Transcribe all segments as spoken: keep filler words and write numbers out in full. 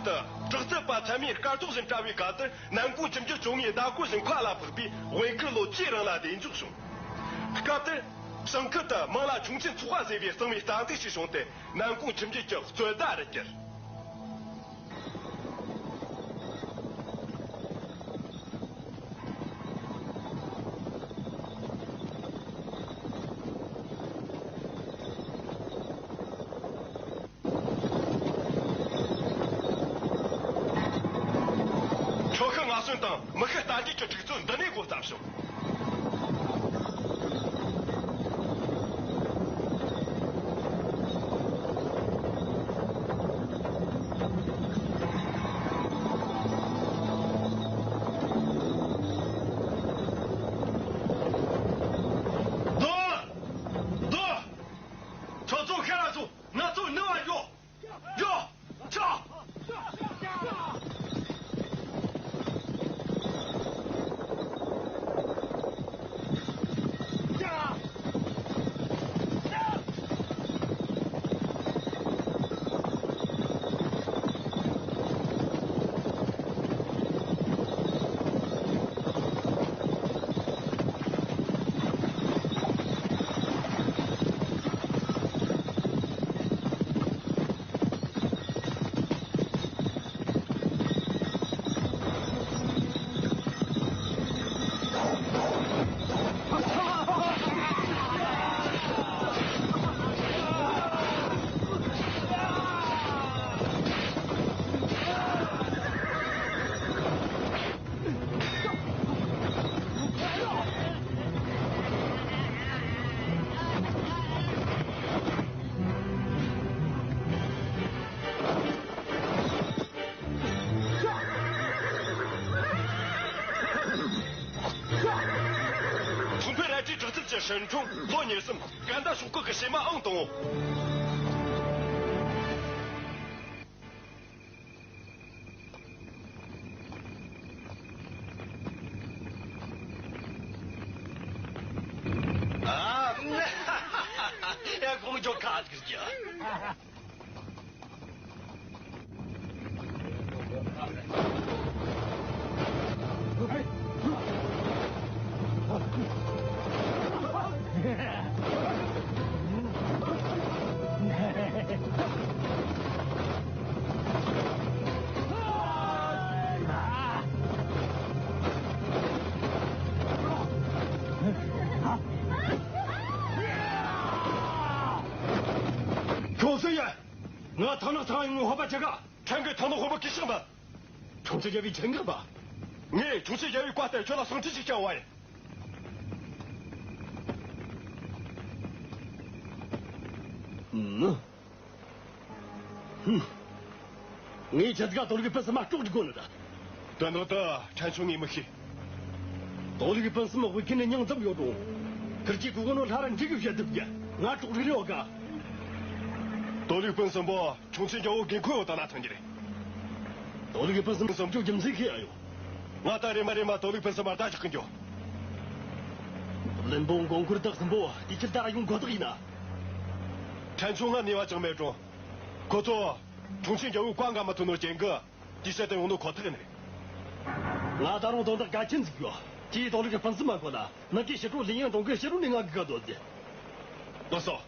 དུ་དྲག་རྩལ་པ་ཚད་མའི་སྐར་ཚོགས་བཞིན་བཀྲ་བའི་སྐབས་དེར། ནན་གུང་ཁྱིམ་རྒྱུད་བཅོ་ལྔའི་ཟླ་གོས་བཞིན་མཁའ་ལ་འཕགས་པའི་དབེན་ཁུལ་ལོ་བཅུའི་རིང་ལ་གདན་འཇོག་བྱུང་། སྐབས་དེར་བྱང་ཁུལ་དུ་མང་ལ་ཁྱུང་ཆེན་ཚོགས་པ་ཟེར་བའི་གཙང་བའི་རྟ་འདུས་ཤིག་བྱུང་སྟེ། ནན་གུང་ཁྱིམ་རྒྱུད་ཀྱི་རྩོད་ཟླ་རུ་གྱུར། ཁྱོ་ཤུག་ངན་སོང་དང་མི་ཤི་རྟ་འདུས་ཀྱི་འཁྲུག་རྩོད་འདི་ནས་འགོ་བརྩམས་བྱུང་། སྡོད། སྡོད། ཁྱོད་ཚོ་ཤི་ར་སོང་། ང་ཚོ་ནུབ་བ་འགྲོ། འགྲོ། ཆོག། ཁུང་པའི་རལ་གྲིའི་དྲག་རྩལ་གྱི་ཧྲིན་ཁྲུང་ལོ་ཉེར་གསུམ། ཀན་ཌ་ཤོག་ཁག་གི་བྱེ་མ་ཨང་དང་པོ། ཨ། ཡ། ཁོང་ཇོ་ཁ་ཟིག་རྒྱ། ཁྱོད་སུ་ཡིན། ང་ཐང་ནག་ཚང་ཡོང་ངོ་ཧོ་པ་ཅི་ག་ཕྲན་གྱིས་ཐང་ནག་དཔོན་པོ་གིས་བཤིག་པ། ཁྱུང་ཆེན་རྒྱལ་བོའི་ཆེད་མངགས་པ། ངས་ཁྱུང་ཆེན་རྒྱལ་བོའི་བཀའ་ལྟར་ཁྱོད་ལ་སྲུང་བརྩི་ཞིག་བྱ་བ་ཡིན། ཨུམ། ཧུམ། ངས་ཁྱེད་ཀ་དོ་ལུགས་ཕུན་སུམ་མ་དཀྲོག་འདྲི་གོ་ནི་ད། དོན་དག་དེ་ཕྲན་ཆུང་ངས་མི་ཤེས། དོ་ལུགས་ཕུན་སུམ་དབུས་ཁུལ་ནས་མྱིང་ཙམ་ཡོད་རུང་། ཁིར་གྱིས་གོ་གོ་ནོ་ལྷ་ར་འདྲི་གི་བཤད་ཐུབ་ཀྱི། ང་དཀྲོག་འདྲི་རེ་བ་ག་དོ་ལུགས་ཕུན་སུམ་པོ་ཁྱུང་ཆེན་རྒྱལ་བོ་དགོས་མཁོ་ཡོད་དང་ན་ཐོན་གྱི་རེད། དོ་ལུགས་ཕུན་སུམ་སུམ་ཅུ་རྒྱུ་མཚན་ཤེས་ཡ་ཡོད། ང་ད་རེམ་མ་རེམ་མ་དོ་ལུགས་ཕུན་སུམ་མར་ད་ཞིག་གི་འགྱོ། བློན་པོ་མགོན་སྐོར་བདག་གསུམ་པོ་དེ་ཕྱིར་ད་ར་ཡོང་དགོས་དག་ཡིན་ན། ཕྲན་ཆུང་ང་ནུས་པ་ཅང་མེད་རུང་། ཁོ་ཚོ་ཁྱུང་ཆེན་རྒྱལ་བོའི་བཀའ་འགའ་མ་ཐོན་ནོ་རྐྱེན་གི། དེའི་ཆེད་དུ་ཡོང་ནོ་ཁོ་ཐག་ཡིན་རེད། ང་ད་རུང་དོན་དག་གལ་ཆེན་ཟིག་ཡོད། དེའི་དོ་ལུགས་ཕུན་སུམ་མ་གོ་ན། ནག་གི་ཕྱི་དྲོ་ལི་ཡང་གདོང་གི་ཕྱི་རུ་ནས་ང་གི་ག་དོ་ཟེ། ལགས་སོ།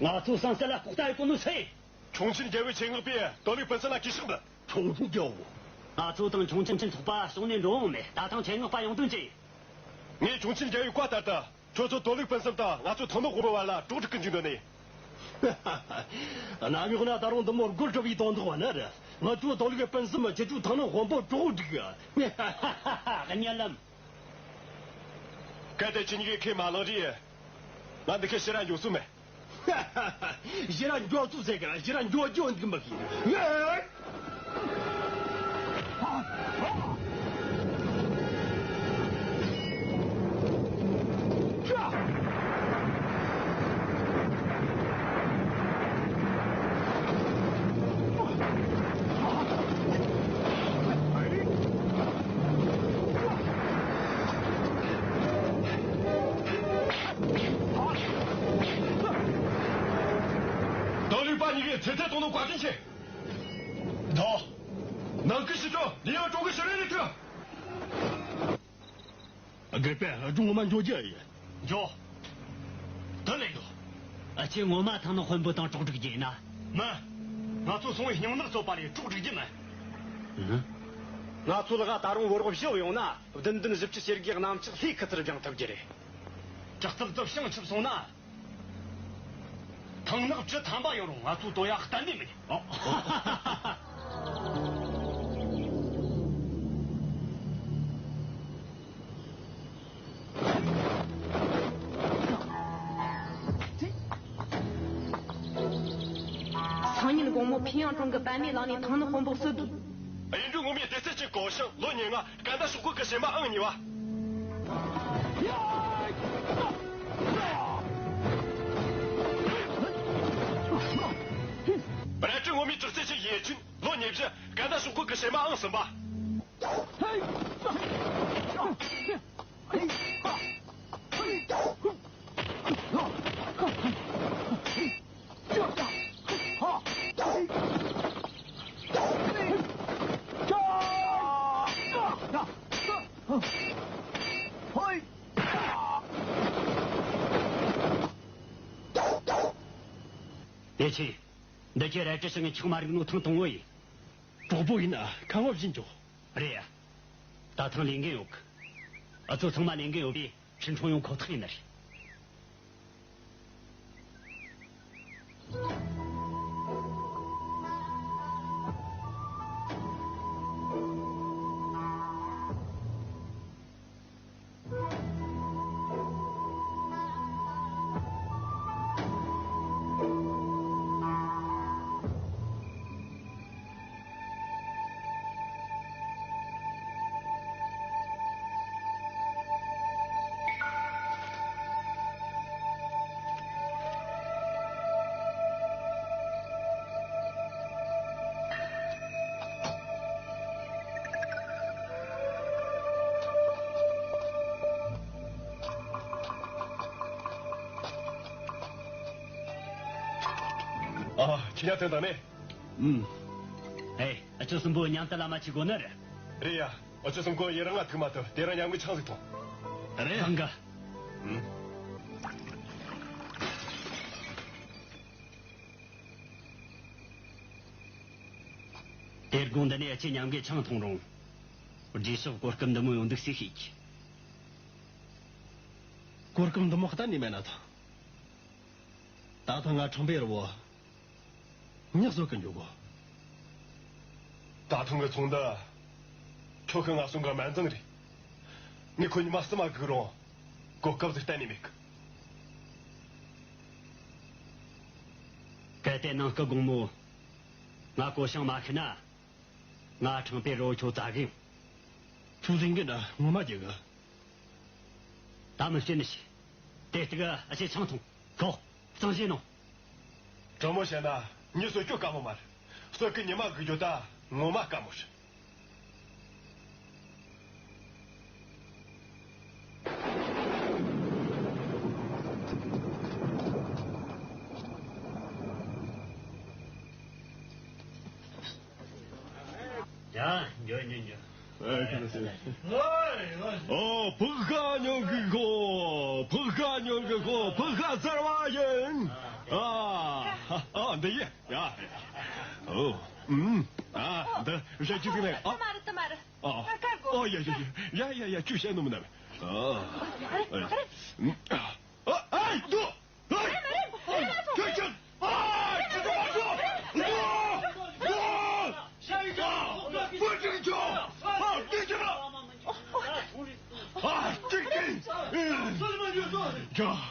ང་ཚོ་ཟངས་གསེར་ལ་ལྐོག་ལྟ་ཡེད་གོ་ནོ་སུ་ཡིན། ཁྱུང་ཆེན་རྒྱལ་བོའི་ཆེད་མངགས་པས་དོ་ལུགས་ཕུན་སུམ་ལ་གུས་ཕྱག་འབུལ། ཁྱུང་ཆེན་རྒྱལ་བོ། ང་ཚོ་དང་ཁྱུང་ཆེན་ཚོགས་པ་ཕྱོགས་ནས་འགྲོ་འོང་མེད། ད་ཐེངས་ཆེད་མངགས་པ་ཡོང་དོན་ཅི་ཡིན། ངས་ཁྱུང་ཆེན་རྒྱལ་བོའི་བཀའ་ལྟར་དུ། ཁྱོད་ཚོ་དོ་ལུགས་ཕུན་སུམ་དང་ང་ཚོ་ཐང་ནག་དཔོན་པོའི་བར་ལ་གྲོགས་སྒྲིག་གི་འཇུག་འདོད་ནི། གནམ་འོག་ན་ད་རུང་འདི་མོ་རྒོད་དྲགས་པའི་དོན་དག་བ་ན་རེད། ང་ཚོ་དོ་ལུགས་ཕུན་སུམ་ཁྱེད་ཚོའི་ཐང་ནག་དཔོན་པོ་གྲོགས་སྒྲིག་གི། གཉའ་ལམ། གལ་ཏེ་ཁྱེད་གཉིས་ཀས་ཁས་མ་བླངས་རེད། ང་འདི་ཁའི་ཕྱི་ར་འགྱོ་སྲོལ་མེད། ཕྱི་ར་འགྱོ་སྲོལ་ཟེར་གི་ར། ཕྱི་ར་འགྱོ་རྒྱུ་འདུག་མི་ཤེས། ད་ལུས་པ་གཉིས་ཀའི་ཚེ་ཐལ་གཏོང་ནོ་བཀའ་དྲིན་ཆེ། ད། ནང་ཁུལ་ཞི་ཁྲོ་ལི་ཡང་ཀྲུང་གི་ཞི་རེ་རེ་ཐུ། དགེ་སྤེལ་སྒྲུང་ངོ་མ་འཇོག་རྒྱུ་ཡིན། འཇོག་དེ་ལས་འགྲོ། ཨ་ཅེ་ངོ་མ་ཐང་ནག་དཔོན་པོ་དང་གྲོགས་སྒྲིག་རྒྱུ་ཡིན་ན། མིན། ང་ཚོ་སོང་བའི་སྙིང་ནག་ཚོ་པ་ལས་གྲོགས་སྒྲིག་རྒྱུ་མིན། ཨ། ང་ཚོ་ལ་ད་རུང་བོར་བ་བཞི་ཡོང་ན། བདུན་བདུན་བཞི་བཅུ་ཞེ་དགུའི་གནམ་ལྕགས་ལྷའི་ཁུ་ཚུར་བརྒྱངས་ཐུབ་རྒྱུ་རེད། དྲག་རྩལ་དུ་བྱང་ཆུབ་སོང་ན། ཐང་ནག་བཅུ་ཐམ་པ་ཡོང་རུང་ང་ཚོ་དོ་ཡ་གཏན་ནས་མི་ཉན། ཨོ། སང་ཉིན་དགོང་མོ་ཕིན་ཡང་ཀྲུང་གི་པད་མའི་གླིང་ནས་ཐང་ནག་དཔོན་པོ་གསོད་དགོས། གཡུ་འབྲུག་ངོ་མའི་སྡེ་ཚན་གཅིག་གོ་ཞིང་ལོ་ཉེར་ལྔ། སྐད་བརྡ་ཤོག་གུ་གི་ཞེ་མ་ཨང་གཉིས་པ། རལ་གྲི་ངོ་མའི་དྲག་རྩལ་ཆེ་ཡེ་ཆུན་ལོ་ཉེར་བཞི། སྐད་བརྡ་ཤོག་གུ་གི་ཞེ་མ་ཨང་གསུམ་པ། དེ་ཆེ། འདི་ཁྱེད་རལ་གྲི་ཞིང་ངས་ཆག་མ་རིག་ནོ་ཐེངས་དང་བོ་ཡིན། གྲོགས་པོ་ཡིན་ན་ཁ་ངོ་བཞིན་འཇོག་རེད་ཡ། ད་ཐེངས་ལས་འགན་ཡོད་གི། ཨུ་ཚོ་ཚང་མ་ལས་འགན་ཡོད་པས་ཁྲིན་ཁྲོང་ཡོང་ཁོ་ཐག་ཡིན་ནི་རེད། ཨ། ཁྱེད་ཉག་ཐོན་དང་ནི། ཨུམ། ཨེ། ཨ་ཅོ་གསུམ་པོ་མཉམ་དུ་ལ་མ་ཆི་དགོ་ནི་རེད། རེད་ཡ། ཨ་ཅོ་གསུམ་པོ་ཡི་རང་ང་ཐུག་མ་ཐུབ། དེ་རང་མཉམ་གི་ཆང་ཟིག་ཐོངས། རེད། གང་ག་ཨུམ། དེ་དགོང་འདི་ནས་ཨ་ཅེ་མཉམ་གི་ཆང་འཐུང་རུང་། རྗེས་ཕྱོགས་གོ་སྐབས་འདི་མོ་ཡོང་འདུག་སེ་ཤེས་ཀྱི། གོ་སྐབས་འདི་མོ་གཏན་ནས་མེད་ན་ཐང་། ད་ཐེངས་ང་ཁྲང་པའི་རི་བོ་ཉག་བཟོ་གི་འཇུག་གོ། ད་ཐེངས་གི་ཚོང་འདི་ཁྱོད་ཁི་ང་གསུམ་ག་སྨན་རྫོང་རེད། ངས་ཁོ་ཉི་མ་སུ་མ་སྒུག་རུང་གོ་སྐབས་ཟིག་གཏན་ནས་མེད་གི། གལ་ཏེ་ནངས་ཀི་དགོང་མོ་ང་གོ་ཤིང་མ་ཤི་ན། ང་ཁྲང་པའི་རི་བོ་ཁྱོད་བཙལ་གི་ཡོང་། ཁྱོད་ཟིང་གི་འདྲ་ངོ་མ་རྒྱུག་གི། ད་མི་བཤད་ནི་ཞིག་དེ་སྟིག་ཨ་ཅེ་ཆང་འཐུང་། ཁོ། གཙང་བཞེས་ནོ། དྲང་མོ་བཤད་ན་མྱི་གསོད་རྒྱུ་དཀའ་མོ་མ་རེད། གསོད་གི་ཉི་མ་སྒུག་རྒྱུ་ད་ངོ་མ་དཀའ་མོ་རེད། ཡ། འགྱོ་འགྱོ་འགྱོ། ཨོ། ཕུ་ཁ་ཉོ་གི་གོ། ཕུ་ཁ་ཉོ་གི་གོ། ཕུ་ཁ་ཟེར་བ་ཡིན། ཨ། ཨ། འདི་ཡིན། ཡ། ཨོ། ཨུམ། ཨ། འདི་ཞེ་གི་ཟིག་ནས། ཨ། དེ་མ་རེད། དེ་མ་རེད། ཨ། ང་དཀར་གོ། ཨོ། ཡ་ཡ་ཡ་ཡ་ཡ། ཁྱོས་བཤད་ནོ་མིན་ན། ཨ། ཨ། ཨ། ཨ། འདུག་ཨ། ཁྱོད་ཁྱོད། ཨ། ཁྱོད་ཁྱོད། ཨ། ཨ། ཨ། ཨ། ཨ། ཅིག་ཅིག། ཨ།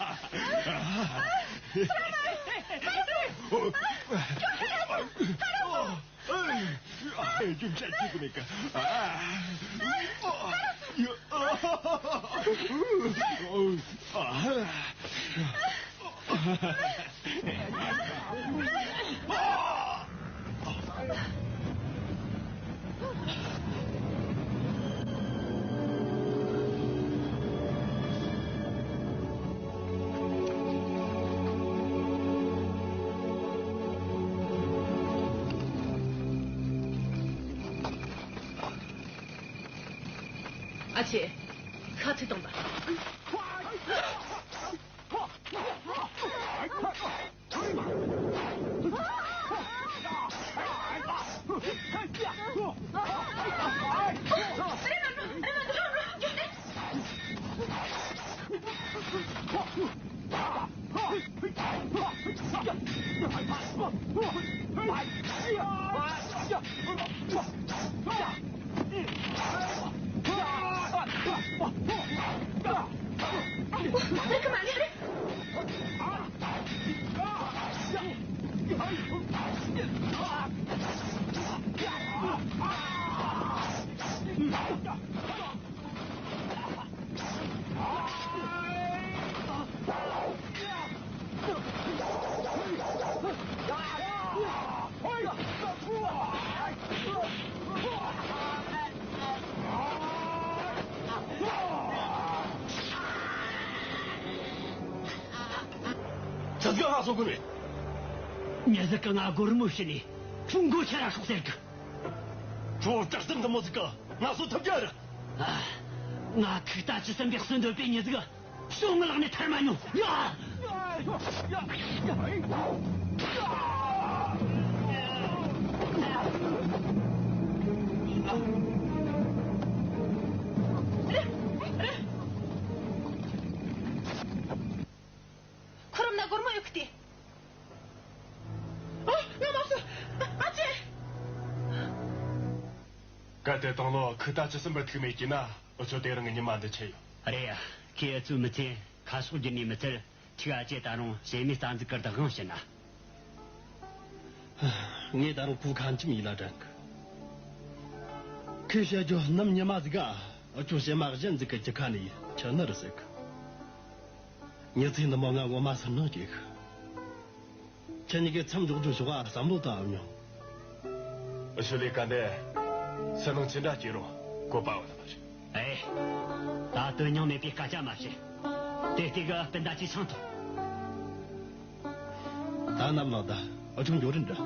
ཨེ། རྒྱུ་ཆ་ཅི་གི་མེད་གི། ཨ། ཨ། ཨ་ཅེ། ཤ་ཚིག་བཏང་པ། ཆི་ཟིག་ཧ་སོ་གི་རེད། མྱི་ཟིག་གིས་ང་སྒོར་མོ་བྱིན་ནས་ཁྱོའི་མགོ་ཆེ་ར་སྲོག་ཟེར་གི། ཁྱོད་སྐྲག་སེམས་འདི་མོ་ཟིག་གིས་ང་གསོད་ཐུབ་རྒྱུ་རེད། ཨ། ང་ཁུག་རྟ་ཆུ་གསུམ་པའི་གསོན་འདོད་པའི་མྱི་ཟིག་ཤོག་ངའི་ལག་ནས་ཐར་མ་མྱོང་། ཡ། ཁོ་རང་ན་སྒོར་མོ་ཡོད་གི་སྟེ། ཨ། ང་མ་སོ། ཨ་ཅེ། གལ་ཏེ་དང་ལོ་ཁུག་རྟ་ཆུ་གསུམ་པར་ཐུག་མེད་ཀྱི་ན། འུ་ཆོ་དེ་རིང་གི་ཉི་མ་འདི་ཆད་ཡོད། རེད་ཡ། ཁོས་འུ་ཚོའི་མི་ཚེ་ཁ་ཕྱོགས་བསྒྱུར་ནས་མི་ཚད། ཁྱོས་ཨ་ཅེ་ད་རུང་བྱེ་མའི་རྩ་འཛུགས་ཀྱི་བདག་དབང་བྱིན་ན། ངས་ད་རུང་ཁོའི་ཁ་མཆུ་ཡིད་ལ་དྲན་གི། ཁོས་བཤད་རྒྱུ་ནམ་ཉི་མ་ཟིག་ག་འུ་ཆོ་བྱེ་མ་གཞན་ཟིག་གི་རྒྱུད་ཁ་ནས་ཁྱེར་ནི་རེད་ཟེར་གི། མྱི་ཚེ་འདི་མོ་ང་ངོ་མ་སུན་སྣང་སྐྱེ་གི། ཁྱེད་གཉིས་ཀས་མཚམས་འཇོག་རྒྱུའི་ཕྱོགས་ལ་བསམ་བློ་བཏང་ཨེ་མྱོང་། འུ་ཆོ་ལས་ཀ་འདི་སུན་སྣང་ཅི་འདྲ་སྐྱེ་རུང་བཀོད་པ་འོ་ན་མ་རེད། ཨེ། ད་དོན་སྙིང་མེད་པའི་སྐད་ཆ་མ་བཤད། དེ་ལྟས་གི་སྤུན་ཟླ་ཅིག་ཆང་འཐུང་། ད་ནམ་ལངས་ད། འུ་ཆོ་འགྱོ་རན་འདྲ།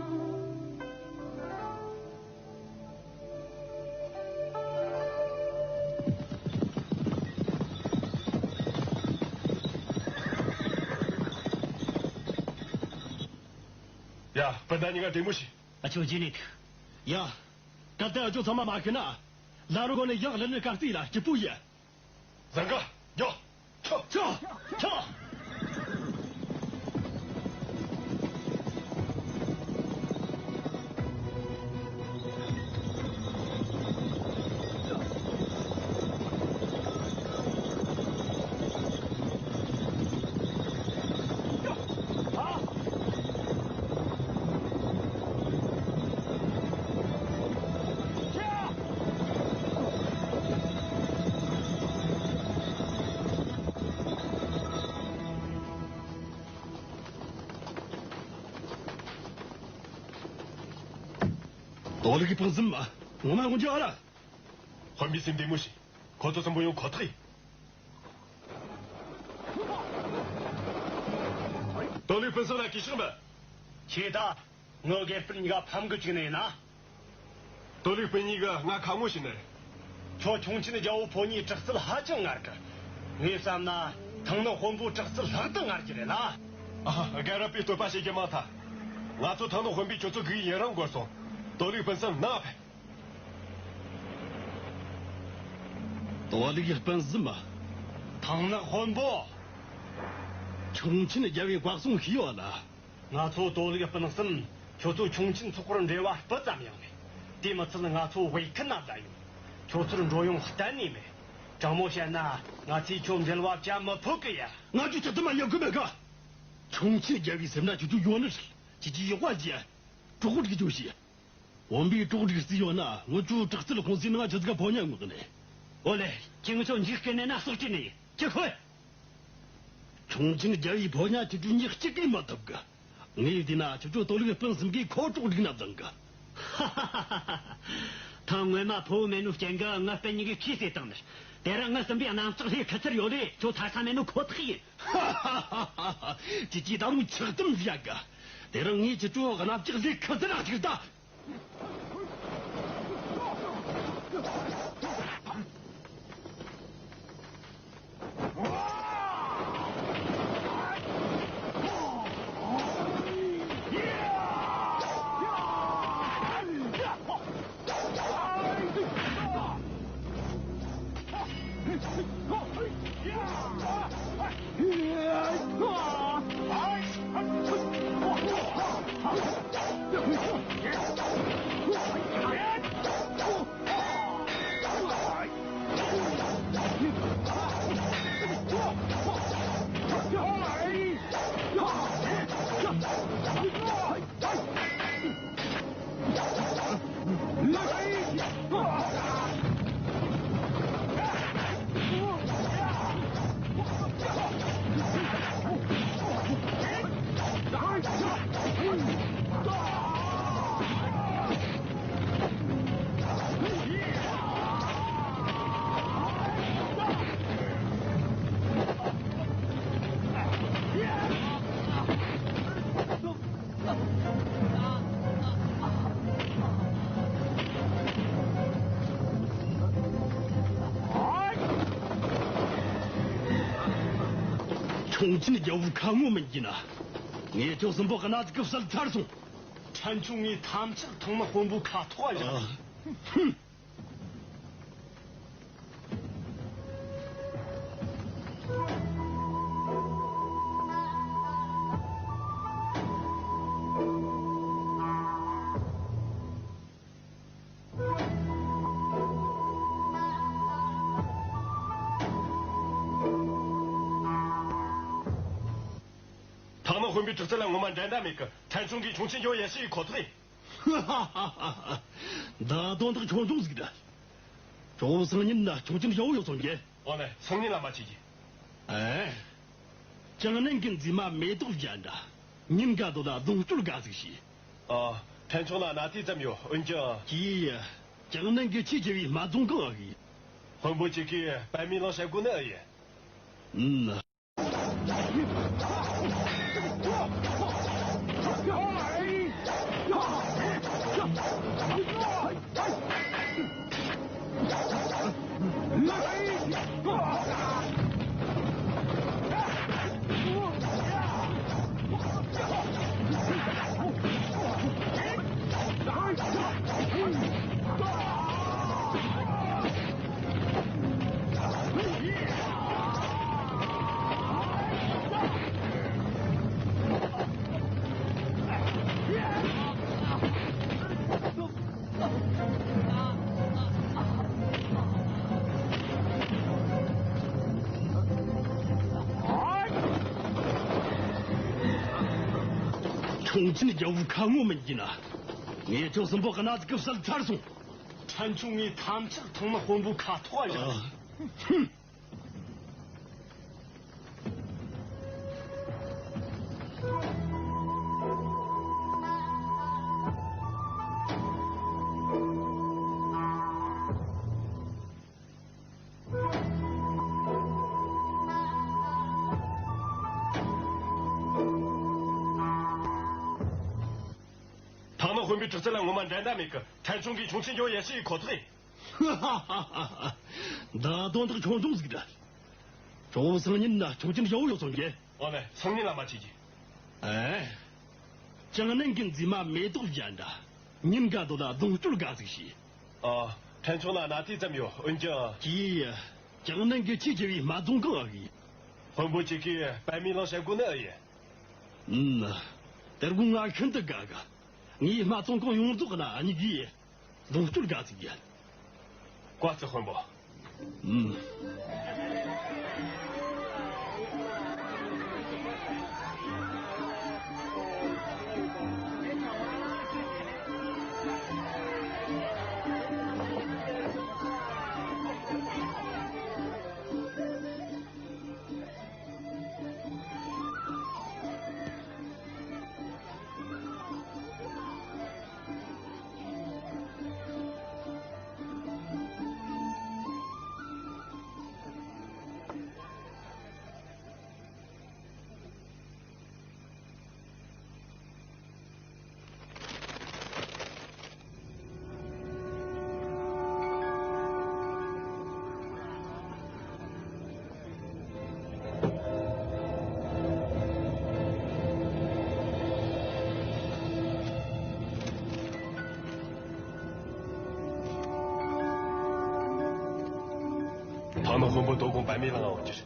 ཡ། སྤུན་ཟླ་གཉིས་ཀ་བདེ་མོ་བྱོས། འུ་ཆོ་རྗེས་ནས་ཐུག། ཡ། གལ་ཏེ་འུ་ཆོ་ཚང་མ་མ་ཤི་ན། ལ་རོ་གོ་ནས་ཡག་ལི་ནི་ཀ་རྩིས་ལ་སྐྱིད་པོ་ཡིན། བཟང་གི། ཡོ། ཆོ། ཆོ། ཆོ། ཏོ་ལི་གི་སྤུན་གསུམ། ངོ་མ་དཀོན་མཆོག་ཨ་ར། དཔོན་པོས་སེམས་བདེ་མོ་བྱོས། ཁོ་ཚོ་གསོན་པོ་ཡོང་ཁོ་ཐག་ཡིན། ཏོ་ལི་སྤུན་གསུམ་ལ་གུས་ཕྱག་འབུལ། ཁྱེད་ད། ངའི་དགེ་སྤུན་གཉིས་ཀ་ཕམ་གི་བཅུག་ནས་ཡིན་ན། ཏོ་ལི་སྤུན་གཉིས་ཀ་ང་ཁ་ངོ་བྱས་ནི་རེད། ཁྱོད་ཁྱུང་ཆེན་རྒྱལ་པོ་ཕོ་ཉའི་དྲག་རྩལ་ཧ་ཅང་ངར་གི། ངས་བསམ་ན་ཐང་ནག་དཔོན་པོའི་དྲག་རྩལ་ལྷག་ཏུ་ངར་གི་རེད་ལ། ཨ། རྒན་རབས་པས་བསྟོད་པ་བྱེད་རྒྱུ་མང་ཐལ། ང་ཚོ་ཐང་ནག་དཔོན་པོས་ཁྱོད་ཚོ་སྒུག་ཡུན་རིང་འགོར་སོང་། ཏོ་ལི་སྤུན་གསུམ་ནང་ཕེབས། ཏོ་ལི་སྤུན་གསུམ། ཐང་ནག་དཔོན་པོ། ཁྱུང་ཆེན་རྒྱལ་པོས་བཀའ་གསུང་ཞུས་ཡོད་ལ། ང་ཚོ་ཏོ་ལི་སྤུན་གསུམ་ ཁྱོད་ཚོ་ཁྱུང་ཆེན་ཚོགས་པར་འབྲེལ་བ་སྤུ་ཙམ་ཡང་མེད། དེ་མི་ཚད་ང་ཚོ་བོད་ཁུལ་ན་བསྡད་ཡོད། ཁྱོད་ཚོར་འགྲོ་ཡོང་གཏན་ནས་མེད། དྲང་མོ་བཤད་ན་ང་ཚོས་ཁྱོད་འབྲེལ་བ་བྱ་མི་ཕོད་གི་ཡ། ང་ཚོས་ཅི་ཙམ་ཡག་གི་མེད་ག། ཁྱུང་ཆེན་རྒྱལ་བོའི་སེམས་ན་ཁྱོད་ཚོ་ཡོད་ནི་རེད། ཁྱེད་ཀྱིས་ཡག་པ་བྱས། གྲོགས་སྒྲིག་རྒྱུ་བྱས། བོན་པོས་གྲོགས་སྒྲིག་རྩིས་ཡོད་ན། ངོ་ཆོ་དྲག་རྩལ་ཁོང་ཚོའི་ནང་ཆི་ཟིག་ག་ཕོ་ཉ་ངོ་གི་ནས། ཨོ་ལེ། ཁྱེད་ངོ་ཆོ་འཇིགས་སྐད་ནས་ན་སོག་ཅི་ནས་ཅི་ཁོས། ཁྱུང་ཆེན་རྒྱལ་བོའི་ཕོ་ཉ་ཁྱེད་ཚོས་ཉག་གཅིག་གིས་མི་ཐུབ་གི། ངས་བལྟས་ན་ཁྱེད་ཚོ་དོ་ལུག་སྤུན་གསུམ་གིས་ཁོ་གྲོགས་སྒྲིག་ན་བཟང་གི། ཧ་ཧ་ཧ་ཧ། ཐང་སྔོན་མ་ཕོ་བོ་མེད་ནོ་རྐྱེན་གིས་ངི་སྤུན་གཉིས་ཀའི་ཁྱིས་གསོས་བཏང་ནི། དེ་རིང་ངི་སྲིན་པོའི་གནམ་ལྕགས་ལྷའི་ཁུ་ཚུར་ཡོད་ལས་ཁྱོད་ཐར་ས་མེད་ནོ་ཁོ་ཐག་ཡིན། ཧ་ཧ་ཧ་ཧ། ཁྱེད་ཀྱིས་ད་རུང་ཆགས་གཏམ་བཤད་གི། དེ་རིང་ངས་ཁྱེད་ཚོ་གནམ་ལྕགས་ལྷའི་ཁུ་ཚུར་ལ་ཐུག་ད། ཁྱུང་ཆེན་རྒྱལ་བོའི་ཁ་ངོ་མིན་གྱི་ན། ངས་ཁྱོད་གསུམ་པོ་གནའ་ཟིག་གི་བསད་ཚར་སོང་། ཕྲན་ཆུང་ངས་ཐམས་ཅད་ཐང་མི་དཔོན་པོའི་ཁ་ཐོག་བཞག་ཨ། ཧུམ། ཐང་ནག་དཔོན་པོའི་དྲག་རྩལ་ལ་ངོ་མ་འགྲན་ཟླ་མེད་གི། ཕྲན་ཆུང་གིས་ཁྱུང་ཆེན་རྒྱལ་བོ་ཡར་ཞུ་ཡེ་ཁོ་ཐག་ཡིན། ཧ་ཧ་ཧ་ཧ། འདི་དོན་དག་ཆུང་ཆུང་ཟིག་རེད། ཇོ་བོ་སང་ཉིན་ན་ཁྱུང་ཆེན་ཡག་པོ་ཡོད་སོང་གི། འོ་ལེ། སང་ཉིན་ལ་མ་བྱེད་ཀྱི། ཨེ། ཅང་ནན་གི་མཛེས་མ་མེ་ཏོག་བཞད་འདྲ། ཉིན་དགའ་དོ་ད་རྫོང་སྐྱོར་དགའ་ཟིག་བྱོས། ཨ། ཕྲན་ཆུང་ལ་སྣ་ཐིག་ཙམ་ཡོད། འོན་ཀྱང་། ཀྱིས། ཅང་ནན་གི་ཆེས་ཆེ་བའི་སྨད་རྫོང་གང་ཨེ་གི། དཔོན་པོ་ཁྱེད་ཀྱིས་པད་མའི་གླིང་བཤད་དགོས་ནི་ཨེ་ཡིན། ཨུམ། ཁྱུང་ཆེན་རྒྱལ་བོའི་ཁ་ངོ་མིན་གྱི་ན། ངས་ཁྱོད་གསུམ་པོ་གནའ་ཟིག་གི་བསད་ཚར་སོང་། ཕྲན་ཆུང་ངས་ཐམས་ཅད་ཐང་ནག་དཔོན་པོའི་ཁ་ཐོག་བཞག་ཨ། ཧུམ། ཐང་ནག་དཔོན་པོའི་དྲག་རྩལ་ལ་ངོ་མ་འགྲན་ཟླ་མེད་གི། ཕྲན་ཆུང་གིས་ཁྱུང་ཆེན་རྒྱལ་བོ་ཡར་ཞུ་ཡེ་ཁོ་ཐག་ཡིན། ཧ་ཧ་ཧ་ཧ། འདི་དོན་དག་ཆུང་ཆུང་ཟིག་རེད། ཇོ་བོ་སང་ཉིན་ན་ཁྱུང་ཆེན་ཡག་པོ་ཡོད་སོང་གི། འོ་ལེ། སང་ཉིན་ལ་མ་བྱེད་ཀྱི། ཨེ། ཅང་ནན་གི་མཛེས་མ་མེ་ཏོག་བཞད་འདྲ། ཉིན་དགའ་དོ་ད་རྫོང་སྐྱོར་དགའ་ཟིག་བྱོས། ཨ། ཕྲན་ཆུང་ལ་སྣ་ཐིག་ཙམ་ཡོད། འོན་ཀྱང་། ཀྱིས། ཅང་ནན་གི་ཆེས་ཆེ་བའི་སྨད་རྫོང་གང་ཨེ་གི། དཔོན་པོ་ཁྱེད་ཀྱིས་པད་མའི་གླིང་བཤད་དགོས་ནི་ཨེ་ཡིན། ཨུམ། དེ་རུ་ང་ཤིན་ཏུ་དགའ་གི། ངས་སྨད་འཚོང་ཁང་ཡོངས་རྫོགས་ལ་གཉིས་ཀྱིས་གདོང་སྐྱོར་དགའ་ཚིག་ཡིན། བཀའ་སྩལ་དཔོན་པོ། ཨུམ། ཐང་ནག་དཔོན་པོ་དོ་དགོང་བལ་མེ་གླིང་ང་འོང་རྒྱུ་རེད།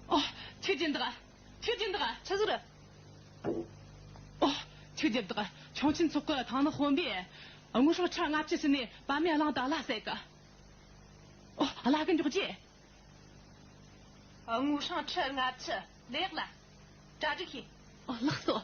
ཨོ། ཁྱོད་ཀྱིས་འདུག་ཁྱོད་ཀྱིས་འདུག་ཆི་ཟིག་རེད། ཨོ། ཁྱོད་ཀྱིས་འདུག་ཁྱུང་ཆེན་ཚོགས་གི་ཐང་ནག་དཔོན་པོས་དངུལ་སྲང་ཁྲི་ལྔ་བཅུ་ཟིན་ནས་བལ་མེ་གླིང་ད་ལ་བསད་གི། ཨོ། གླ་གི་འཇོག་རྒྱུ། དངུལ་སྲང་ཁྲི་ལྔ་བཅུ་ལེགས་ལ། གྲ་སྒྲིག་བྱོས། ཨོ། ལགས་སོ།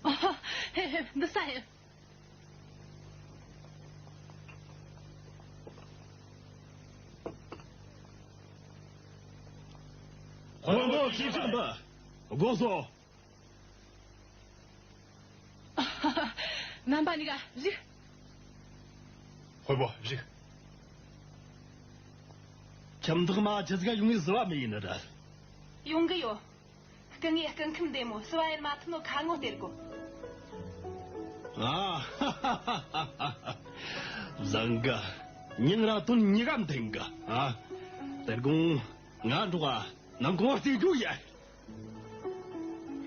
ཨོ། ཧེ་ཧེ། འདི་ས་ཡིན། དཔོན་པོ་ཁྱེད་ཅག་འདི་དགོངས་སོ། རྣམ་པ་གཉིས་ཀ་བཞུགས། དཔོན་པོ་བཞུགས། ཁྱིམ་བདག་མ་ཁྱེད་ཅག་ཡོང་ངེས་བཟི་བ་མེད་ཡིན་ནི་རེད། ཡོང་གི་ཡོད། སྐུ་ངོས་སྐུ་ཁམས་བདེ་མོ་བསུ་བ་ཡེད་མ་ཐུབ་ནོ་ཁ་ངོ་སྟེར་གོ། ཨ། བཟང་གི། ཉིན་ར་དོན་གཉིས་ཀ་མཐུན་གི། ཨ། དེ་དགོང་ང་འགྲོ་ག་ནང་ཁོང་རྩིས་རྒྱུ་ཡ།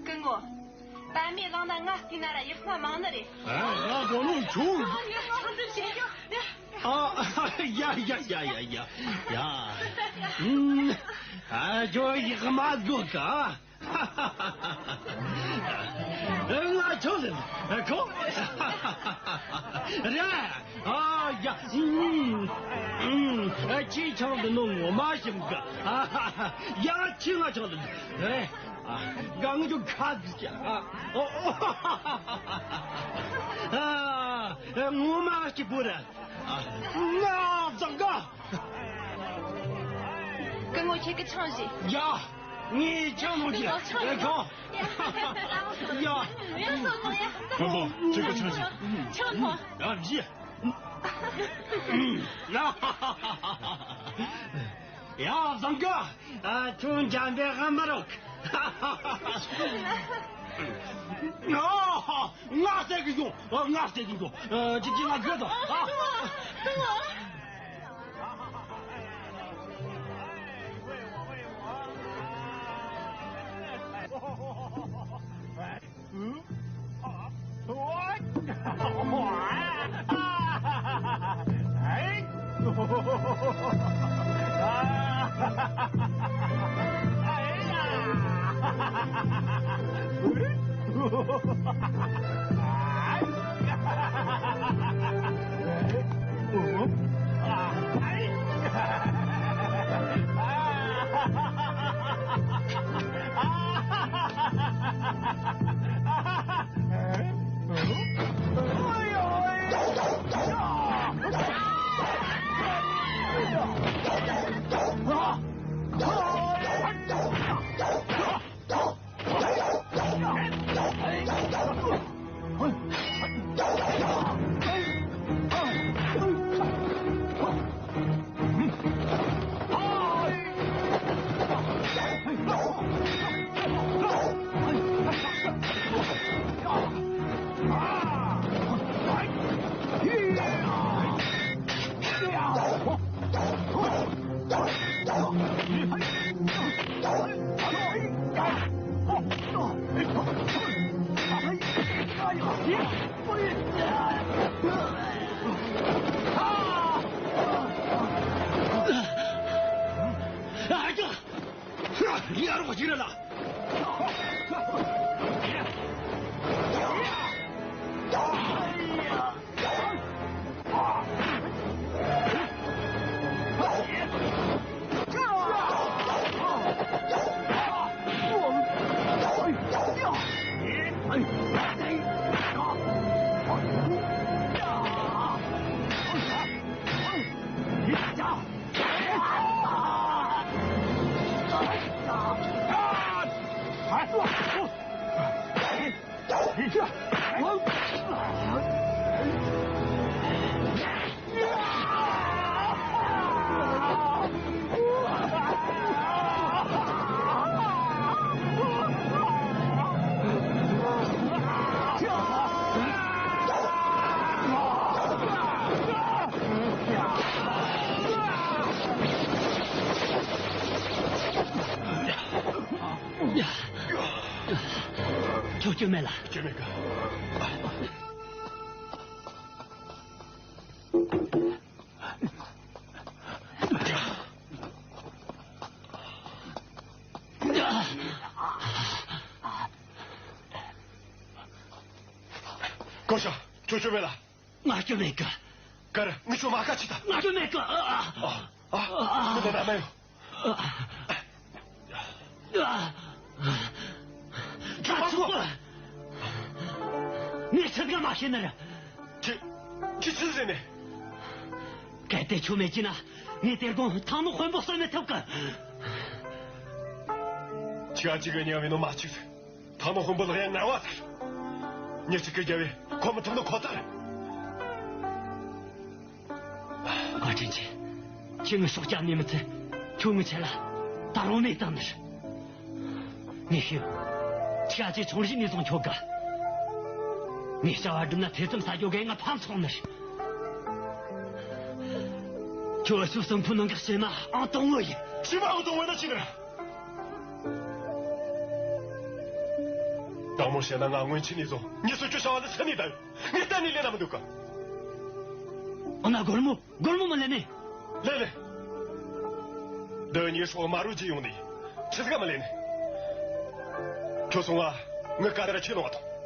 སྐུ་ངོ། བལ་མེ་གླིང་ན་ང་བལྟས་ན་ར་ཡག་མ་མང་ནི་རེད། ཨ། ང་གོ་ནོ་ཁྱོད། ཨ། ཡ་ཡ་ཡ་ཡ་ཡ་ཡ། ཨ། ཁྱོད་ཡག་མ་དགོས་ག། ང་ཆོག་ལེ། ཁོ། རེད། ཨ་ཡ། ཨུམ། ཨུམ། ཁྱེད་ཆང་འདི་ནོ་ངོ་མ་ཞིམ་གི། ཡ། ཁྱེད་ང་ཆང་འདི། རེད། ཨ། གང་ཅུ་ཁ་ཟིག་ཨ། ཨོ། ཨ། ངོ་མ་སྐྱིད་པོ་རེད། ཨ། ང་བཟང་གི། སྐུ་ངོ་ཁྱེད་ཀྱི་ཆང་བཞེས། ཡ། ངས་ཆང་མོ་བཞེས། ཨེ། ཁོ། ཡ། ཡ། ཁོ་ཚོ་ཁྱེད་ཀྱི་ཆང་བཞེས། ཆང་མོ། ཡ། བཞེས། ཡ། བཟང་གི། ཨ། ཁྱོད་འཇམ་པའི་ཧ་མ་རོག། ཨ། ང་བསད་གི་ཡོང་། ང་བསད་གི་ཡོང་། ཨ། ཅི་ཅི་ང་དགོས་དོ། ཨ། ཡ་རོགས་ཅིག་རེད་ལ། ཁྱོད་སྐྱོན་མེད་ལ། སྐྱོན་མེད་གི། ཀོ་ཤ། ཁྱོད་སྐྱོན་མེད་ལ། ང་སྐྱོན་མེད་གི། ཀར། ངས་ཁྱོད་མ་ཁ་ཆི་ད། ང་སྐྱོན་མེད་གི། ཨ། ཨ། ཨ། ཁྱོད་ད་ན་མ་ཡོང་། ཨ། ད་ཚོགས། ངས་ཆི་ཟིག་མ་ཤེས་ནི་རེད། ཁྱི། ཁྱི་ཆི་ཟེར་ནས། གལ་ཏེ་ཁྱོད་མེད་ཀྱི་ན། ངས་དེ་དགོང་ཐང་ནག་དཔོན་པོ་གསོད་མི་ཐུབ་གི། ཁྱི་ཨ་ཅིག་གི་ཉལ་བའི་ནོ་མ་གཅིག་ཟིག་ཐང་ནག་དཔོན་པོ་ལག་ཡ་ངར་བ་ཟེར། མྱི་གཅིག་གི་རྒྱལ་བས་ཁོ་མི་ཐུབ་ནོ་ཁོ་ཐག་རེད། བཀའ་དྲིན་ཆེ། ཁྱེད་ངའི་སྲོག་སྐྱབས་ནས་མི་ཚད། ཁྱོད་ངའི་ཆེད་ལ་ད་རུང་མེད་བཏང་ནི་རེད། ངས་ཤེས། ཁྱེད་ཅིག་ཆུང་རིགས་ནས་བཟུང་ཁྱོད་དགའ། ངས་བྱ་བ་བསྒྲུབས་ན་ཐེ་ཚོམ་ཟ་རྒྱུ་གས་ང་ཕམ་སོང་ནི་རེད། ཁྱོད་ཤུགས་གསུམ་ཕུ་ནང་གི་བྱེ་མ་ཨང་དང་བོ་ཡིན། བྱེ་མ་ཨང་དང་བོ་ན་ཅི་ནི་རེད། དང་མོ་བཤད་ན་ང་སྔོན་ཆད་ནས་བཟུང་མྱི་གསོད་རྒྱུ་བྱ་བ་ལ་སུན་ནས་བསྡད་ཡོད། ངས་གཏན་ནས་ལེན་ན་མི་འདོད་གི། འོ་ན་སྒོར་མོ། སྒོར་མོ་མི་ལེན་ནི། ལེན་ལེན། འདི་ངའི་སྲོག་མ་རུ་གྱིས་ཡོང་ནི་ཡིན། ཆི་ཟིག་ག་མི་ལེན་ནི། ཁྱོད་སོང་ང་། ངའི་ཀ་དེ་ར་ཁྱེར་ལོང་ང་ཐོངས།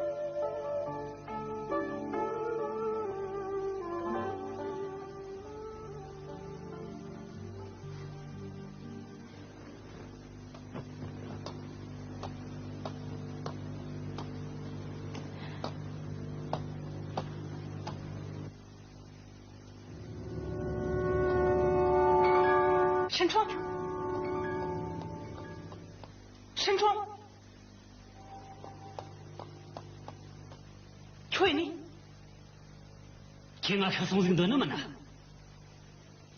ཧྲིན་ཁྲོན། ཧྲིན་ཁྲོན། ཁྱོད་ཡིན་ནི། ཁྱེད་ང་ཤི་སོང་ཟིག་འདོད་ནི་མིན་ན།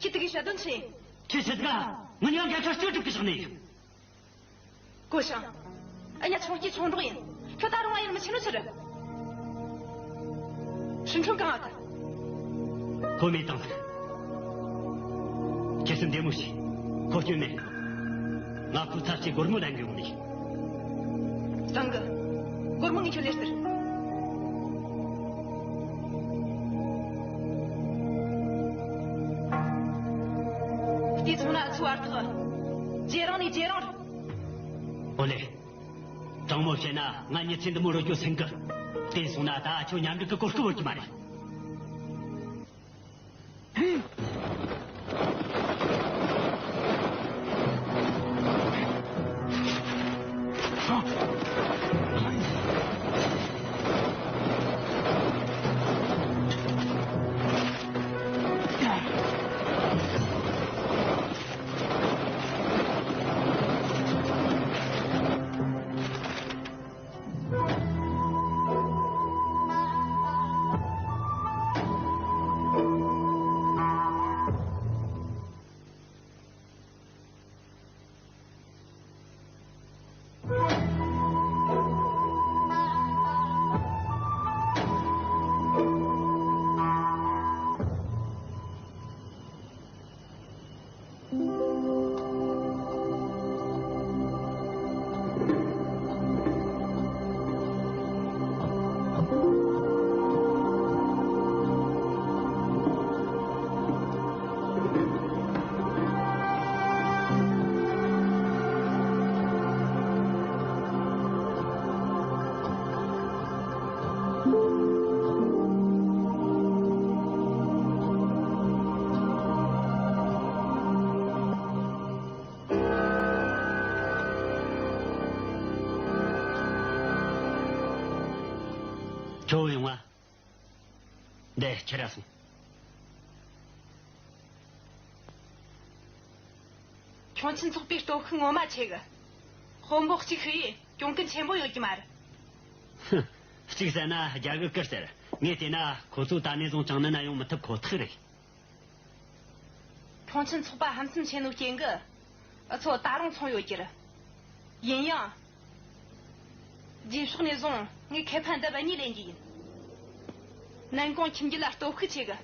ཁྱེད་དེ་གའི་བཤད་དོན་ཆི་ཡིན། ཁྱེད་ཆི་ཟིག་ག་ང་ཉག་འགན་ཁྲི་སྐྱོད་སྒྲུབ་གི་བཞག་ནི་ཡིན། ཀོ་ཞང་། ཨ་ཉ་ཆུང་སྐྱེས་ཆུང་འབྲོག་ཡིན། ཁྱོད་ད་རུང་བ་ཡིན་མི་ཆི་ནོ་ཆི་རེད། ཧྲིན་ཁྲོན་གང་ཨ་ཐལ། ཁོ་མེད་བཏང་ཟིག་ཁྱེད་སེམས་བདེ་མོ་བྱོས། ཁོ་སྐྱོན་མེད། ང་ཁོའི་ཚབ་བྱས་སྒོར་མོ་ལེན་གི་ཡོང་ནི། བཏང་གི། སྒོར་མོ་ངས་ཁྱོད་ལེན་སྟེར། དེ་སོང་ན་ཨ་ཚུ་བར་ཐག་ཇེ་རིང་ནས་ཇེ་རིང་རེད། ཨོ་ལེ། དྲང་མོ་བཤད་ན་ང་མྱི་ཚེ་འདི་མོ་རོལ་རྒྱུ་སེམས་གི། དེ་སོང་ན་ད་ཁྱོད་མཉམ་འབྲེལ་གི་གོ་སྐབས་བོར་གི་མ་རེད། དོ་ཡོང་ང་། འདི་ཁྱེར་ར་སོང་། ཁྱུང་ཆེན་ཚོགས་པའི་སྟོབས་ཤུགས་ངོ་མ་ཆེ་གི། དཔོན་པོ་གཅིག་ཤི་ཡིས་གྱོང་གུན་ཆེན་པོ་ཡོད་ཀྱི་མ་རེད། ཧུམ། གཅིག་བསད་ན་རྒྱ་གིས་ཀིར་ཟེར། ངས་བལྟས་ན་ཁོ་ཚོ་ད་ནས་བཟུང་ཅང་ནན་ན་ཡོང་མི་ཐུབ་ཁོ་ཐག་རེད། ཁྱུང་ཆེན་ཚོགས་པ་ཧམ་སེམས་ཆེ་ནོའི་རྐྱེན་གིས་འུ་ཚོ་ད་རུང་ཚོང་ཡོད་ཀྱི་རེད། ཡིན་ཡང་། རྗེས་ཕྱོགས་ནས་བཟུང་ངས་ཁེ་ཕན་ལྡབ་གཉིས་ལེན་རྒྱུ་ཡིན། ནན་ཀོང་ཁྱིམ་རྒྱུད་ལ་སྟོབས་ཤུགས་ཆེ་གི།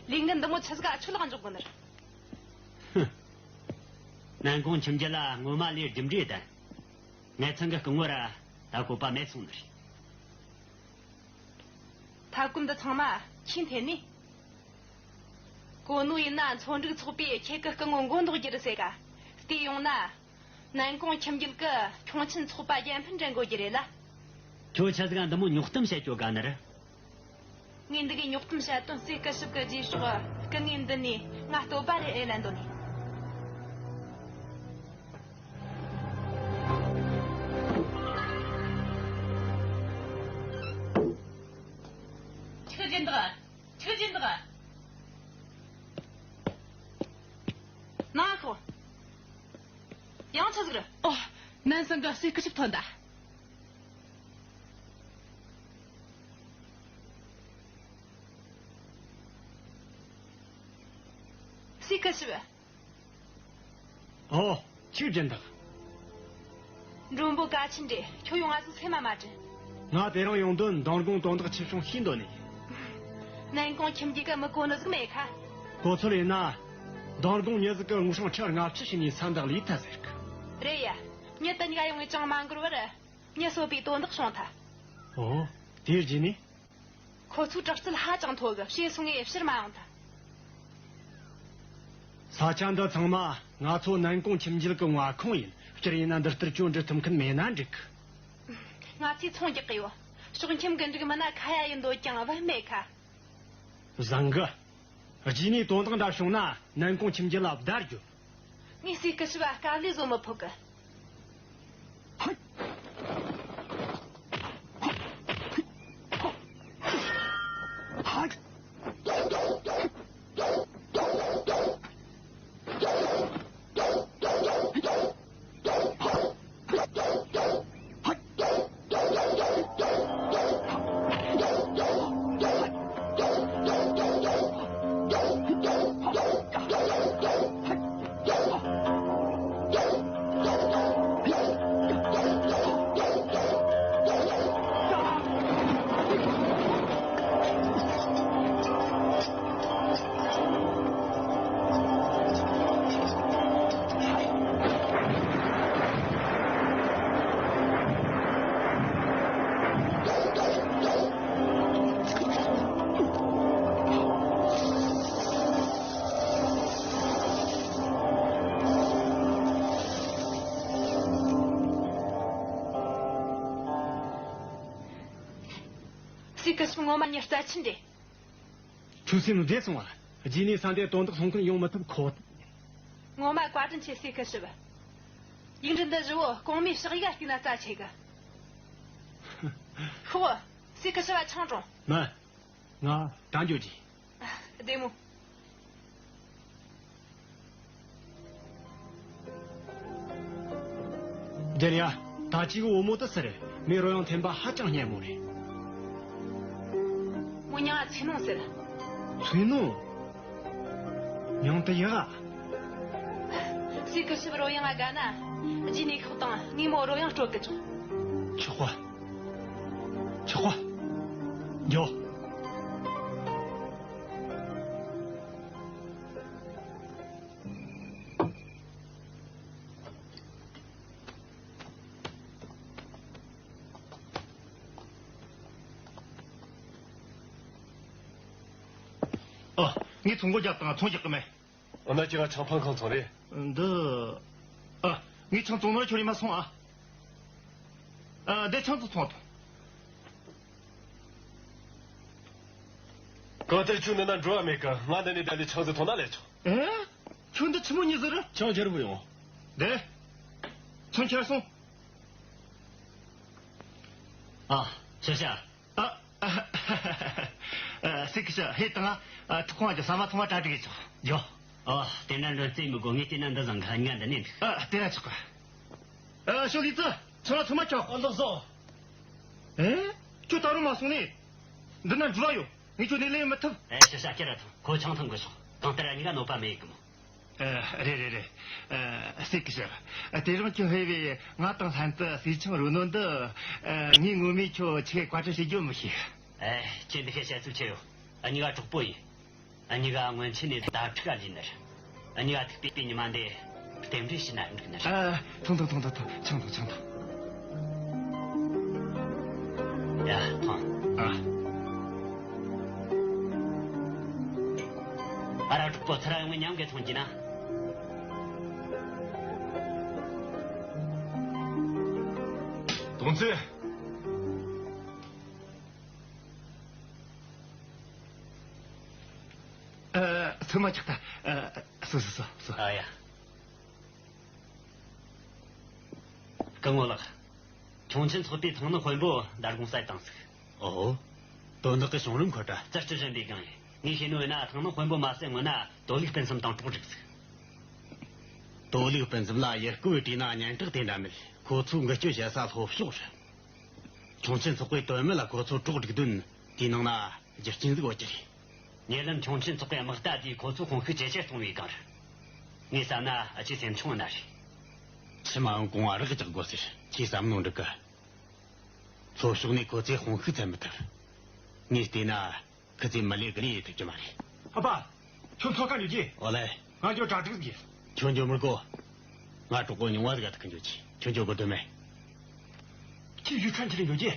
ལས་འགན་འདི་མོ་ཆི་ཟིག་ག་ཁྱོད་ལག་འཇོག་དགོས་ནི་རེད། ཧུམ། ནན་ཀོང་ཁྱིམ་རྒྱུད་ལ་ངོ་མ་ལས་རྒྱུ་འབྲས་ལྡན། ངེད་ཚང་གི་སྐུ་ངོ་ར་ད་བཀོད་པ་མེད་སོང་ནི་རེད། ཐབས་བཀོད་འདི་ཚང་མ་ཁྱིས་འཐེན་ནི། གོ་ནོ་ཡིན་ན་མཚོ་འབྲུག་ཚོགས་པས་ཁྱེད་ཀྱི་སྐུ་ངོ་མགོ་འདོགས་རྒྱུ་རེད་ཟེར་ག། བལྟས་ཡོང་ན། ནན་ཀོང་ཁྱིམ་རྒྱུད་ཀྱིས་ཁྱུང་ཆེན་ཚོགས་པ་རྒྱལ་ཕམ་འདྲ་འགོད་རྒྱུ་རེད་ལ། ཁྱོད་ཆི་ཟིག་ག་འདི་མོ་རྙོག་གཏམ་བཤད་རྒྱུ་དགའ་ནི་རེད། ངས་འདི་གའི་རྙོག་གཏམ་བཤད་དོན་སྲས་སྐུ་ཞབས་ཀྱི་རྗེས་ཕྱོགས་སྐུ་ངོ་འདི་ནས་ང་བསྟོད་པ་རེ་ཨེ་ལེན་འདོད་ནི། ཆི་ཟིག་འདུག་ཆི་ཟིག་འདུག་ནང་ཤོག་ཡང་ཆི་ཟིག་རེད། ཨོ། ནན་ཚང་གི་སྲས་སྐུ་ཞབས་ཐོན་ད། སྲས་སྐུ་ཞབས། ཨོ། ཆི་ཟིག་འདུག་མགྲོན་པོ་གལ་ཆེན་རེད། ཁྱོད་ཡོང་ང་ཟིག་སེམས་མ་མ་དྲན། ང་དེ་རིང་ཡོང་དོན་མདང་དགོང་དོན་དག་ཆེ་ཆུང་ཤེས་འདོད་ནི། ནན་ཀོང་ཁྱིམ་རྒྱུད་ཀྱིས་མི་གོ་ནི་ཟིག་མེད་ཁ། གོ་ཚོད་ཡིན་ན། མདང་དགོང་མྱི་ཟིག་གིས་ངུ་སྲང་ཁྲི་ལྔ་བཅུ་ཞིག་ནས་ས་འདག་ལས་ཐལ་ཟེར་གི། རེད་ཡ། མྱི་དེ་གཉིས་ཀ་ཡོང་ངས་ཅང་མ་འགོར་བར། མྱི་གསོད་པའི་དོན་དག་བྱུང་ཐལ། ཨོ། དེའི་རྗེས་ནས། ཁོ་ཚོའི་དྲག་རྩལ་ཧ་ཅང་མཐོ་གི། ཕྱིར་སོང་ངས་ཕྱིར་མ་ཡོང་ཐལ། ས་ཆ་འདི་ཚང་མ་ང་ཚོ་ནན་ཀོང་ཁྱིམ་རྒྱུད་ཀྱི་མངའ་ཁོངས་ཡིན། སྤྱིར་ཡིན་ན་འདི་ལྟར་གྱོད་འདྲི་ཐུབ་མཁན་མེད་ན་འགྲིག་གི། ང་ཚོས་ཚོང་རྒྱག་གི་ཡོད། ཕྱོགས་ཁྱིམ་གི་འགྲིག་མིན་ན་ཁ་ཡ་ཡིན་འདོད་ཀྱང་བབ་མེད་ཁ། བཟང་གི། རྗེས་ནས་དོན་དག་འདྲ་བྱུང་ན་ནན་ཀོང་ཁྱིམ་རྒྱུད་ལ་བརྡ་རྒྱོབ། ངས་སྲས་སྐུ་ཞབས་བ་དཀའ་ལས་བཟོ་མི་ཕོད་གི། སྲས་སྐུ་ཞབས་ངོ་མ་མྱི་རྩ་ཆེན་རེད། ཁྱོད་སེམས་བདེ་སོང་བ། རྗེས་ནས་ས་འདིར་དོན་དག་སློང་མཁན་ཡོང་མི་ཐུབ་ཁོ་ཐག་ཡིན། ངོ་མ་བཀའ་དྲིན་ཆེ་སྲས་སྐུ་ཞབས། ཡིག་འབྲུ་འདི་བཞི་བོ་གོང་མའི་ཕྱག་ཡིག་ག་བལྟས་ན་རྩ་ཆེ་གི། ཤོག་སྲས་སྐུ་ཞབས་ཆང་འཐུང་། མིན། ང་ད་འགྱོ་རྒྱུ། བདེ་མོ། རྒྱལ་ཡ། ད་ཅིག་བུ་མོ་དེ་སུ་རེད། མོའི་རོལ་དབྱངས་འཐེན་པ་ཧ་ཅང་སྙན་མོ་རེད། མོའི་མྱིང་ང་ཚེ་ནོ་ཟེར། ཚེ་ནོ། མྱིང་དེ་ཡག་ག། སྲས་སྐུ་ཞབས་རོལ་དབྱངས་ང་དགའ་ན། རྗེས་ནས་ཤོག་དང་ངས་མོ་རོལ་དབྱངས་དཀྲོལ་གི་ཆོག་ཆོག་པ། ཆོག་པ། འགྱོ། ཨ། ངས་ཚོང་སྒོ་བརྒྱབ་དང་ཚོང་རྒྱག་གི་མེད། འོ་ན་ཁྱེད་ང་ཆང་འཕང་གང་ཚོང་རེད། འདི། ཨ། ངས་ཆང་བཙོང་ནོར་ཁྱོད་རེ་མ་སོང་ཨ། ཨ། འདི་ཆང་ཚོ་ཚོང་དང་། གང་ལྟར་ཁྱོད་འདི་ན་འགྲོ་བ་མེད་ཀི། ང་འདི་ནས་བསྡད་ལས་ཆང་ཟིག་འཐུང་ན་ལས་ཆོག་ཨེ། ཁྱོད་འདི་ཆི་མོ་ཉིད་ཟིག་རེད། ཆང་རྒྱལ་པོ་ཡོང་། འདི། ཆང་ཁྱེར་སོང་། ཨ། ཤ་ཤ། ཨ། ཨ། ཨ། སྲས་སྐུ་ཞབས། ཧེ་དང་། ཨ། ཐུག་ཁོང་ང་ཅོ་ས་མ་ཐོང་བ་གྲ་སྒྲིག་ཡེ་ཆོག་ཇོ། ཨོ། དེ་འདྲ་འདྲ་རྩེ་མི་དགོ། ངས་དེ་ན་འདི་བཟང་གི། ཉ་འདི་ནས་འདུག་ཨ། དེ་ན་ཆོག་གི། ཨ། ཞོ་ལི་ཙི། ཚོ་ལ་ཚོ་མ་ཆོག་ཨ། ལགས་སོ། ཨེ། ཁྱོད་ད་རུང་མ་སོང་ནི། འདི་ན་འགྲུལ་བ་ཡོད། ངས་ཁྱོད་ནས་ལེན་མི་ཐུབ། ཨེ། ཤི་ཤ་ཁྱེར་ར་ཐོངས། ཁོ་ཆང་འཐུང་གི་སོང་། གང་ལྟར་ཨ་ཉི་ག་གནོད་པ་མེད་གི་མོ། ཨ། རེད་རེད་རེད། ཨ། སྲས་སྐུ་ཞབས། དེ་རིང་ཁྱོད་ཕེབས་པས་ང་དང་ལྷན་དུ་སྲས་ཆུང་རོལ་ནོ་འདི། ཨ། ངས་ངོ་མས་ཁྱོད་ཆི་གེ་བཀའ་དྲིན་ཞུ་རྒྱུ་མི་ཤེས། ཨེ། ཁྱེད་འདི་ཤེས་བཤད་ཚུལ་ཆེ་ཡོད། ཨ་ཉི་ག་གྲོགས་པོ་ཡིན། ཨ་ཉི་ག་སྔོན་ཆད་ནས་དྭ་ཕྲུག་ག་ལུས་ནི་རེད། ཨ་ཉི་ག་ཐུག་པའི་ཉི་མ་འདི་རྟེན་འབྲེལ་ཞུས་ན་འགྲིག་ནི་རེད། ཨ། ཐུང་ཐུང་ཐུང་ཐུང་ཐུང་། ཆང་འཐུང་། ཆང་འཐུང་། ཡ། ཐོངས། ཨ། ཨ་ར། གྲོགས་པོ་ཚུར་ར་ཡོང་ངས་མཉམ་གི་འཐུང་རྒྱུ་ན། དོན་ཚེ། ཨ། ཚོད་མ་ཆག་ད། ཨ། སོ་སོ་སོ་སོ། ཨ་ཡ། སྐུ་ངོ་ལགས། ཁྱུང་ཆེན་ཚོགས་པའི་ཐང་ནག་དཔོན་པོ་མདར་དགོང་བསད་བཏང་ཟིག་ཨོ། དོན་དག་གི་བྱུང་རིམ་ཁོ་ད། ཙི་ཙི་རིམ་པའི་སྒང་ཡིན། ངས་ཤེས་ནོ་ཡིན་ན་ཐང་ནག་དཔོན་པོ་མ་བསད་སྔོན་ན་དོ་ལིག་སྤུན་གསུམ་དང་གྲོགས་བསྒྲིགས་ཟིག་དོ་ལིག་སྤུན་གསུམ་ལ་ཡུལ་སྐོར་བའི་གྲས་ན་སྙན་གྲགས་དེ་འདྲ་མེད། ཁོ་ཚོ་འགུལ་སྐྱོད་བྱེད་ས་ལྷོ་ཕྱོགས་རེད། ཁྱུང་ཆེན་ཚོགས་པའི་དོན་མེད་ལ་ཁོ་ཚོ་གྲོགས་སྒྲིག་དོན་དེའི་ནང་ན་རྒྱུ་རྐྱེན་ཟིག་ཡོད་རྒྱུ་རེད། ཉེ་ལམ་ཁྱུང་ཆེན་ཚོགས་པའི་དམག་རྟ་དེས་ཁོ་ཚོ་དཔུང་ཤུགས་ཇེ་ཆེར་གཏོང་བའི་སྒང་རེད། ངས་བསམ་ན་ཨ་ཆེ་སེམས་ཆུང་ན་རེད། ཕྱི་མ་ཡང་གོང་བ་རག་རྒྱག་དགོས་ཟེར། ཁྱེད་བསམ་ནོ་འགྲིག་གི། ལྷོ་ཕྱོགས་ནས་ཁོ་ཚོས་དཔུང་ཤུགས་ཚད་མི་ཐུབ། ངས་བལྟས་ན། ཁི་ཚོས་མི་ལས་གི་ལས་ཡེད་ཐུབ་ཀྱི་མ་རེད། ཨ་ཕ། ཁྱོད་འཚོལ་ག་འགྱོ་རྒྱུ། ཨོ་ལེ། ང་འགྱོ། གྲ་སྒྲིག་གི། ཁྱོད་འགྱོ་མི་དགོས། ང་གྲོགས་པོ་ཉུང་བ་ཟིག་ག་ཐུག་གི་འགྱོ་རྒྱུ། ཁྱོད་འགྱོ་དགོས་དོན་མེད། ཁྱོས་ཡུལ་ཁ་འཁྱེར་འགྱོ་རྒྱུ།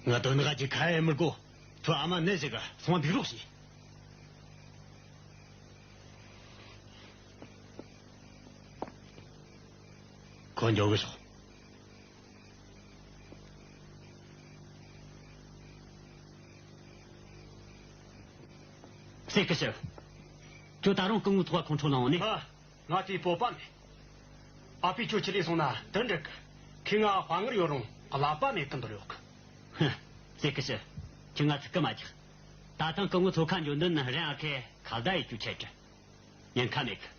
ང་དོན་དག་ཅིག་ཁ་ཡེ་མི་དགོས། ཁྱོད་ཨ་མ་ནད་ཟིག་ག་སོང་འདུག་རོགས་བྱོས། ཁོ་འགྱོ་གི་ཤོག་སྲས་སྐུ་ཞབས། ཁྱོད་ད་རུང་སྐུ་ངོ་ཚོགས་པ་ཁོང་ཁྲོ་ལངས་ནས། ཨ། ང་དེའི་སྤོབས་པ་མེད། ཨ་ཕས་ཁྱོད་ཁྲིད་ལས་སོང་ན་དེ་འགྲིག་གི། ཁོས་ང་དཔའ་ངར་ཡོད་རུང་ཀླད་པ་མེད་གི་འདོད་ཡོད་གི། ཧུ། སྲས་སྐུ་ཞབས། ཁྱོད་ང་ཚིག་གི་མ་རྒྱག་ད་ཐེངས་སྐུ་ངོ་ཚོགས་ཁ་འགྱོ་འདོད་ན་རང་ཨ་ཁེ་ཁ་བརྡ་ཡེད་རྒྱུའི་ཆེད་དུ། ཉེན་ཁ་མེད་གི།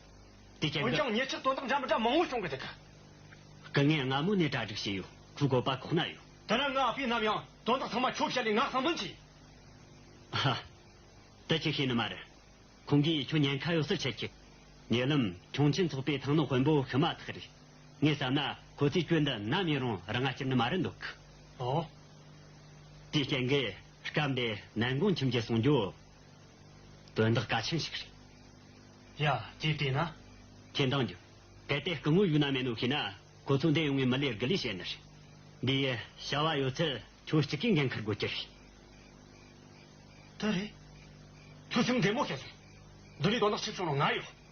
དེ་ཅན་འོན་གི། ཀྱང་ཉེ་ཆར་དོན་དག་འདྲ་མི་འདྲ་མང་བོ་བྱུང་གི་འདུག་གི། སྐུ་ངོས་སྔ་མོ་ནས་གྲ་སྒྲིག་བྱས་ཡོད། ཁོའི་བཀོད་པ་ཁོག་ན་ཡོད། དེ་ན་ང་ཨ་ཕས་ནམ་ཡང་དོན་དག་ཚང་མ་ཁྱོད་བཤད་ལས་ང་གསང་འདོན་བྱས། ཧ། དེ་ཁྱོས་ཤེས་ནི་མ་རེད། ཁོང་གིས་ཁྱོད་ཉེན་ཁ་ཡོད་ཟེར་ཆེད་ཀྱི། ཉེ་ལམ་ཁྱུང་ཆེན་ཚོགས་པའི་ཐང་ནག་དཔོན་པོ་ཤི་མ་ཐག་རེད། ངས་བསམ་ན་ཁོ་ཚོས་ཁྱོད་འདི་ནམ་ཡིན་རུང་རང་ང་སྐྱུར་ནི་མ་རེད་འདོད་གི། ཨོ། དེའི་རྐྱེན་གྱིས་སྐབས་འདིར་ནན་གུང་ཁྱིམ་གྱི་གསུང་རྒྱུ། དོན་དག་གལ་ཆེན་ཞིག་རེད། ཡ། ཅི་བལྟས་ན། ཁྱེད་འདང་རྒྱུ། གལ་ཏེ་སྐུ་ངོ་ཡུལ་ན་མེད་ནོ་ཤེས་ན། ཁོ་ཚོ་འདིར་ཡོང་ངས་མི་ལས་དགུ་ལས་བྱེད་ནི་རེད། འདིའི་བྱ་བ་ཡོད་ཚད་ཁྱོད་གཅིག་གིས་འགན་འཁུར་དགོས་ཀྱི་རེད། དེ་རེད། ཁྱོད་སེམས་བདེ་མོ་བྱས་སོང་། འདི་ལས་དོན་དག་ཆེ་བྱུང་རུང་ང་ཡོད།